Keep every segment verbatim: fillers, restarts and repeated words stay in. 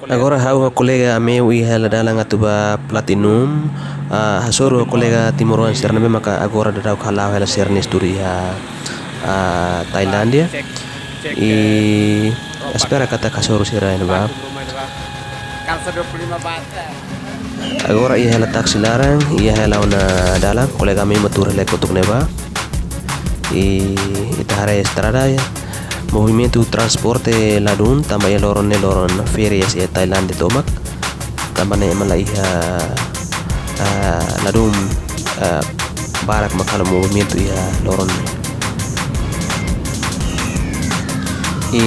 Agora ha'u ho kolega Ameu iha hela dalan atu ba Platinum. Ah, hasoru ho kolega timoroan sira ne'ebé maka agora daudaun hala'o hela sira-nia estudu iha, ah, Tailándia. I espera katak hasoru sira iha ne'ebá. Agora iha hela taksi laran, iha hela ona dalan, kolega Ameu mak tuur hela kotuk ne'ebá. I ita haree estrada iha. Movimentu transporte ladún tanba iha loron ne'e loron férias iha Tailándia tomak. Tanba ne'e ema la iha, ah, ladún, ah, barak mak halo movimentu iha loron ne'e. I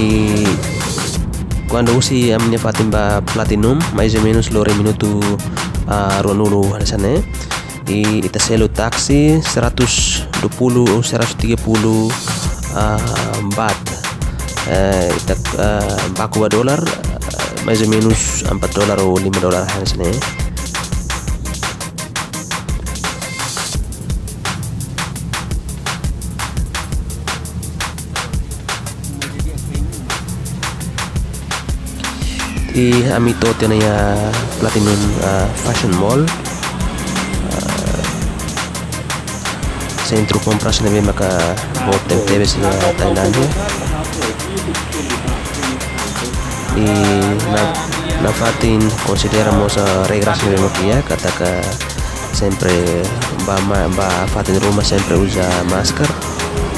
kuandu husi ami-nia fatin ba Platinum, mais ou menus lori minutu, ah, ruanulu hanesan ne'e. I ita selu taksi seratus dua puluh ou seratus tiga puluh, ah, baht. Eh, ita, ah, baku ba dolar, ah, mais ou menus empat dolar ou lima dolar hanesan ne'e. I ami to'o tiha ona iha Platinum, ah, Fashion Mall. Ah, sentru kompras ne'ebé maka boot tebetebes iha Tailándia. I nafatin konsidera mós, ah, regras ne'ebé maka iha, katak sempre ba ma-, ba fatin ruma sempre uza masker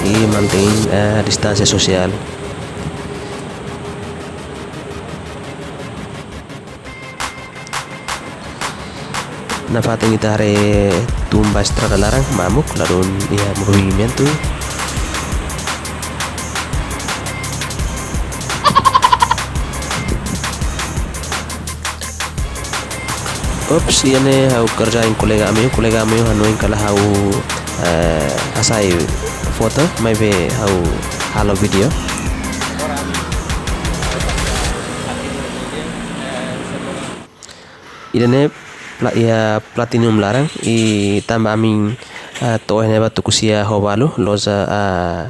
i mantein, eh, distánsia sosiál. Nafatin ita haree tun ba estrada laran, mamuk, ladún iha movimentu. Ops, iha ne'e ha'u kerja ho kolega Ameu, kolega Ameu hanoin katak ha'u, eh, hasai foto, maibé ha'u halo vídeo. Ida-ne'e pla-, iha Platinum laran, i tanba ami, ah, to'o iha ne'ebá tuku sia ho balu, loja, ah,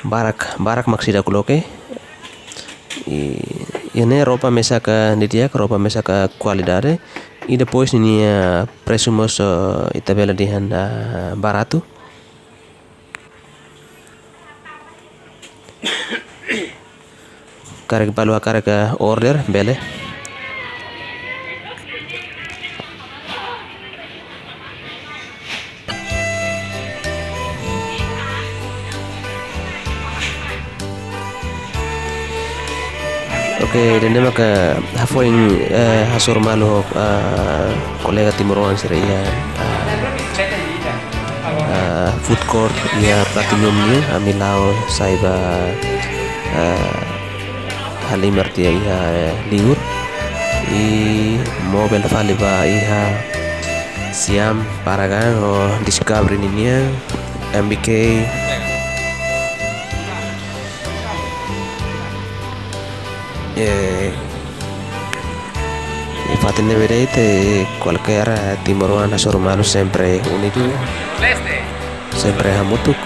barak, barak mak seidauk loke. I, iha ne'e roupa mesak, ah, di'ak, roupa mesak, ah, kualidade. I depois ninia presu mós, ah, ita bele dehan, ah, baratu. Karik balu hakarak order, bele. Oke, ida-ne'e maka hafoin, eh, hasoru malu ho, eh, kolega timoroan sira iha, eh, eh, food court iha Platinum nian, ami la'o sai ba, eh, halimar tiha iha, eh, liur. I movel fali ba iha Siam, Paragon ho Discovery ninian, M B K. Eh, iha fatin ne'ebé de'it, kualkér, eh, timoroan hasoru malu sempre unidu, sempre hamutuk.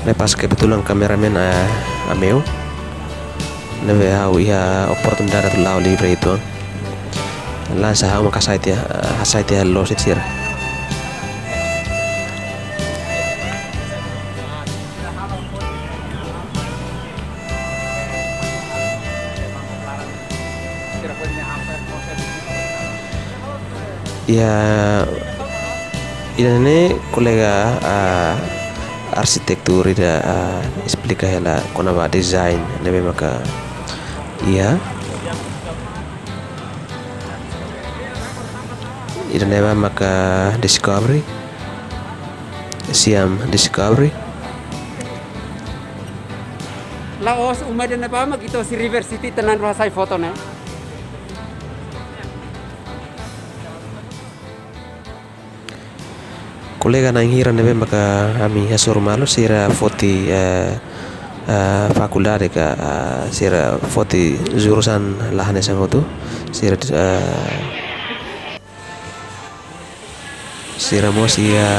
Ne'e pas kebetulan kameramen, eh, Ameu. Ne'ebé ha'u iha oportunidade atu la'o livre uitoan. Lansa ha'u mak hasai tiha, hasai tiha loos sira. Iha, ida-ne'e kolega, ah, arsitektur ida, ah, esplika hela kona-ba design ne'ebé maka iha. Ida-ne'ebá maka Discovery. Siam Discovery. La'ós uma ida-ne'ebá mak ita hosi River City tinan rua hasai foto ne'e. Kolega na'in hira ne'ebé maka ami hasoru malu, sira foti, eh, eh, fakuldade ka, eh, sira foti jurusan la hanesan hotu, sira, eh, sira mós iha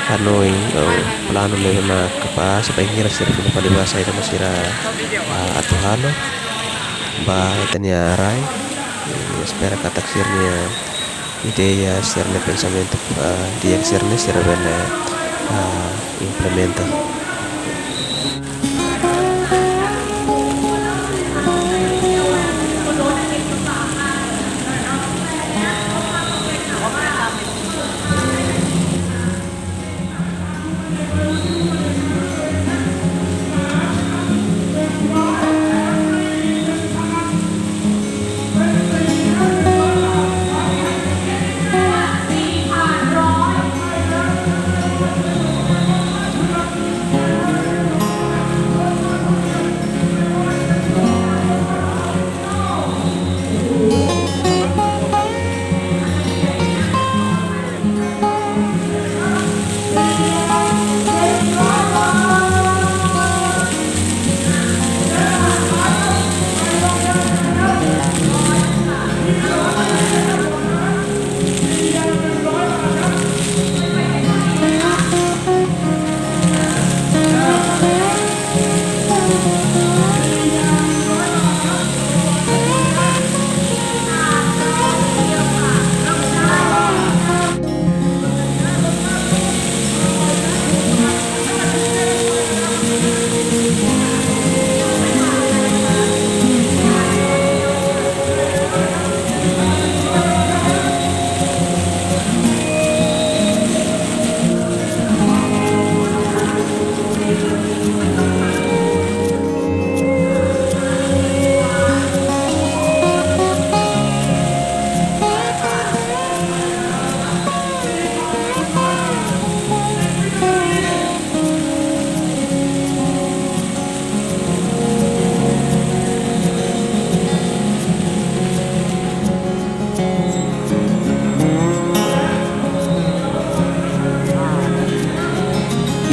hanoin, eh, planu ne'ebé mak kapás, bainhira sira fila fali bá saida mak sira, ah, atu halo ba ita-nia rai. Eh, espera katak sira-nia ideia, sira-nia pensamentu, ah, di'ak sira-ne'e sira bele, ah, implementa.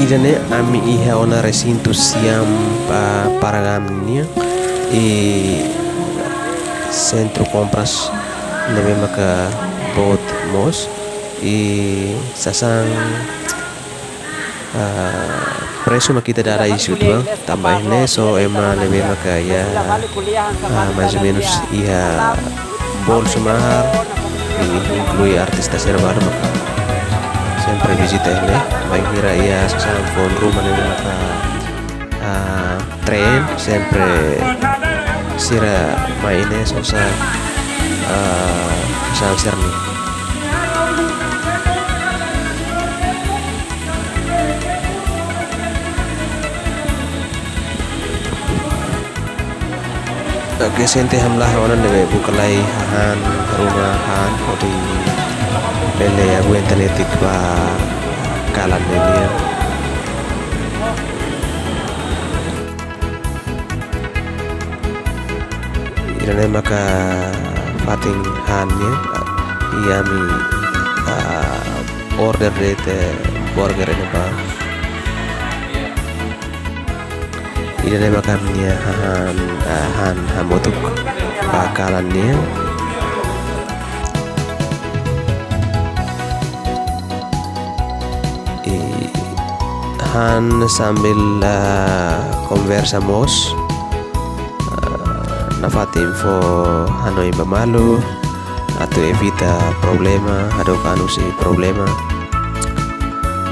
Ida-ne'e ami iha ona resintu Siam, ah, Paragam nian, i sentru kompras ne'ebé maka boot mós, i sasán, ah, presu mak ita dada iha uitoan, tanba ne'e só ema ne'ebé maka iha, ah, mais ou menus iha bolsu mahar, i inklui artista sira balu maka sempre vizita ne'e, bainhira iha sasán foun ruma ne'ebé maka, ah, tren, sempre sira mai ne'e sosa, ah, sasán sira-ne'e. Oke, sente hamlaha ona ne'ebé buka lai hahán ruma han, hodi bele aguenta netik ba kalan ne'e nian. Ida-ne'e maka fatin han nian, i ami, ah, order de'it burger ne'ebá. Ida-ne'e maka ami-nia hahán, ah, han hamutuk ba kalan nian. I han sambil, ah, konversa mós. Ah, nafatin fó hanoin ba malu, atu evita problema, hadook an husi problema.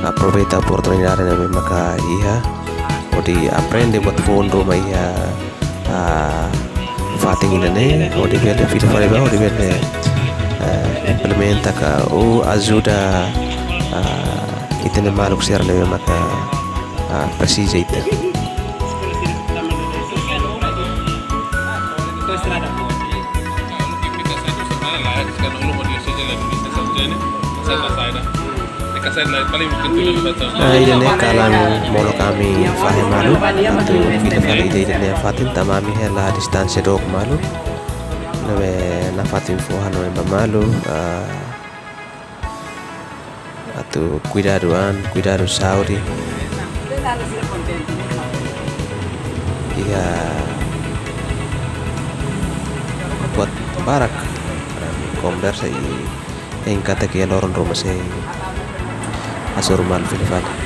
Aproveita oportunidade ne'ebé maka iha, hodi aprende buat foun ruma iha, ah, fatin ida-ne'e, hodi bele fila fali ba, hodi bele, ah, implementa ka, ou ajuda, ah, ita-nia maluk sira ne'ebé maka, ah, presiza ita. Ah, ida-ne'e kalan molok ami fahe malu, atu fila fali ida, ida-ne'e fatin tanba ami hela distánsia dook malu. Ne'ebé nafatin fó hanoin ba malu, ah, atu kuidadu an, kuidadu saúde. Iha buat barak konversa i hein katak iha loron ruma sei hasoru malu fila fali.